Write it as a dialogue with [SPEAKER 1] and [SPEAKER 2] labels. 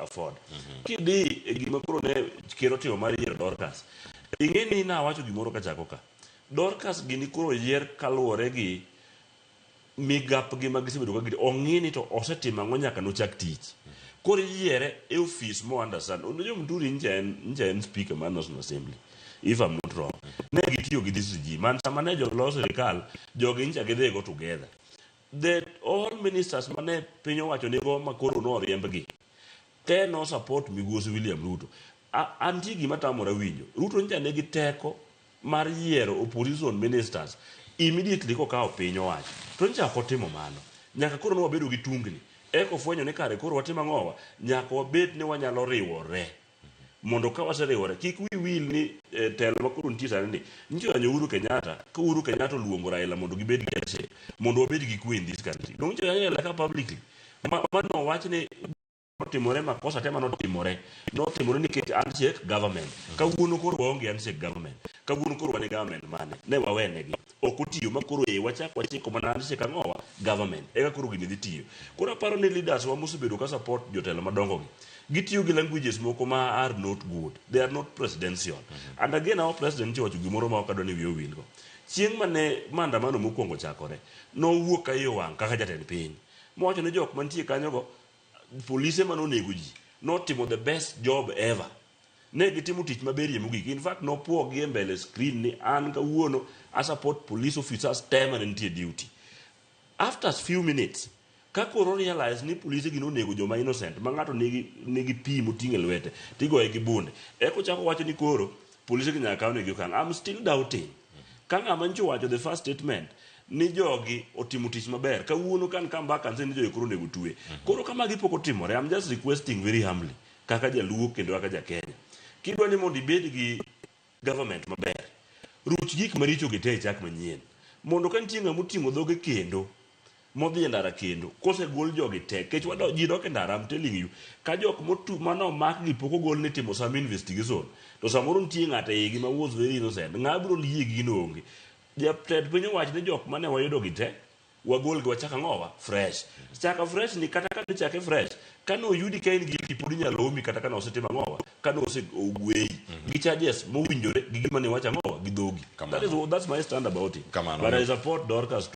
[SPEAKER 1] afford. Kidhi e gima koro ne ker otimo mar yiero Dorcas, ing'e ni nawacho gimoro kachako ka. Dorcas gini koro yier kaluwore gi migapgi ma gisebedo ka gitimo. Ong'i ni to osetimo ang'o nyaka nochak tich. Koro iyiere e ofis mo understand. Unajua Muturi ncha en speaker mar National Assembly. If I'm not wrong. Ne gitiyo gi this regime. And sama ne jolo sirikal, jogi ncha gidhi go together. The all ministers mane piny owacho nigo makoro noriembgi te no support migosi William Ruto. Antie gima tamora winjo. Ruto ncha nigi teko mar yiero opposition ministers immediately kokawo piny owacho. To ncha ok otimo mano. Nyaka koro ne wabedo gi tungni. Eka ofwenyo ni kare koro watimo ang'owa? Nyaka wabed ni wanyalo riwore. Mondo ka waseriwore, kik wi wil ni telo ma koro nitie sani ni, nyicho yanyo Uhuru Kenyatta, ka Uhuru Kenyatta oluongo Raila mondo gibed gi handshake, mondo wabed gi kwe in this country. Donge nyicho yanyo Raila ka publicly. Ma nowach ni notimore makosa te manotimore notimore nikech handshake government. Kawuono koro waonge handshake government. Kawuono koro wan e government mane? Ne wawenegi. Ok otiyo ma koro e wachak wachiko mana handshake ang'owa government. Eka koro gini dhi tiyo. Koro aparo ni leaders wa mosebedo ka support jotelo madongo gi. Gitiyo gi languages moko ma are not good. They are not presidential. And again our president nyocha owacho gimoro ma ok adwa ni wiya owilgo. Chieng' mane maandamano mokwongo chakore, nowuok ka iye owang' kaka jatend piny. Mowacho ni jok mantie kanyogo polise mane onego ji notimo the best job ever. Ne gitimo tich maberie mogik. In fact, nopuogi e mbele screen ni an kawuono a support police officers te mane nitie duty. After few minutes, ka koro realize ni polise gi nonego joma innocent ma ng'ato nigi pi moting'o e lwete tigoye gi bunde. Eka ochako wacho ni koro polise gi nyaka kawnegi okang'. I'm still doubting. Ka ng'ama nyocha owacho the first statement ni jogi otimo tich maber kawuono kan come back and say ni jogi koro onego twe. Koro ka magi pok otimore, I'm just requesting very humbly kaka jaluo kendo kaka ja Kenya. Kidwa ni mondo ibed gi government maber, ruch gik maricho gi te ichak manyien. Mondo ka nitie ng'ama oting'o dhoge kendo modhi e ndara kendo kosegol jogi te kech wado ji dok e ndara I'm telling you ka jok motu mano gi pok ogol ni timo some investigation to samoro nitie ng'ato e igi ma was very innocent ng'a biro yie gi gino onge jatend piny owacho ni jok mane wayudo gi te wagol gi wachak ang'owa fresh chaka fresh ni kata ka nichake fresh kane oyudi ka in guilty pod inyalo omi kata kane osetimo ang'owa kane osegweyi gi charges mowinjore gi gima ne iwacho ang'owa gi dhogi. That is, that's my stand about it.
[SPEAKER 2] Kamano.
[SPEAKER 1] But I support Dorcas.